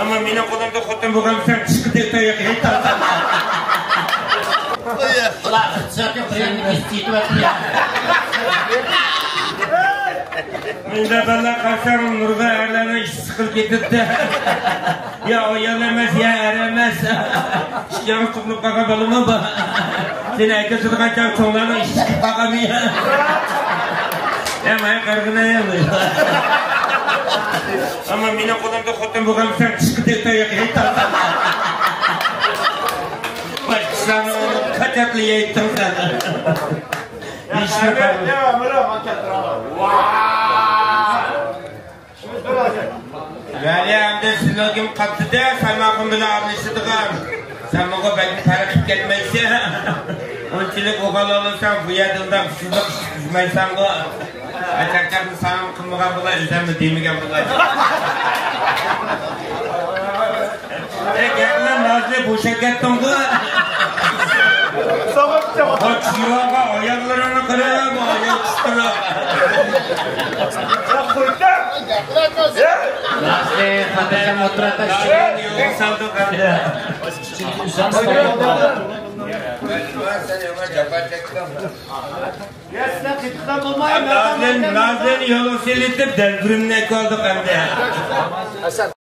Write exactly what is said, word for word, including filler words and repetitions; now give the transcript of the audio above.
ئەمما مېنىڭ قولۇمدا خوتۇن بولغان بولساڭ، چىشقا تەگسە ياخشى. ئۇلار ئىقتىسادنى بىرىنى كېسىپ كېتىۋاتىدۇ. مۇنداق بالىلار قارىساڭ، نۇرغۇن ئەرلەرنىڭ ئىچى سىقىلىپ كېتىپتۇ. يا ئايال ئەمەس، يا ئەر ئەمەس. ئىككى ياڭ تۇغۇلۇپ قالغان بالىمۇ بار. سېنى ئەكەلتۈرىدىغان چاغ چوڭلارنىڭ ئىچى چىقىپ قالغانمۇ يا؟ يا مايا قارىغىنا يا. ئەمما مېنىڭ قولۇمدا خوتۇن بولغان بولساڭ، چىشقا تەگسە ياخشى. باشقىلارنى قاچاقلا يەيتتىڭ سەن. ھېچ نېمە. ۋەلى ئەمدى سېنىڭكىمۇ قاپتىدە، سەن ماقۇم بىلەن ئارىلىشىدىغان. سەن ماڭا بەك پەرق قىلىپ كەتمەيسەن. ئۇنچىلىك ئوغۇل ئالىسەن، بۇ يەردە ئۇنداق ئۇسسۇزلۇق ئىش تۈزمەيسەنغۇ. ئەكەكەتنى ساڭا قىلمىغان بولاي، ئۆزۈممۇ دېمىگەن بولاي. ئەي، گەپنى نازلى بوشاپ كەتتىڭغۇ. ساغاپچە. بۇ چىۋاغا ئاياغلىرىنى قىلىپ، ئاياغ قىستۇرۇپ. يا قويتا. نازلى، خاتىرجەم ئولتۇرۇڭ. يولغا سالدۇق ئەمدى. نازلىنى، نازلىنى يولغا سېلىتىپ، دەلبۇرۇمنى ئەكىۋالدۇق ئەمدى.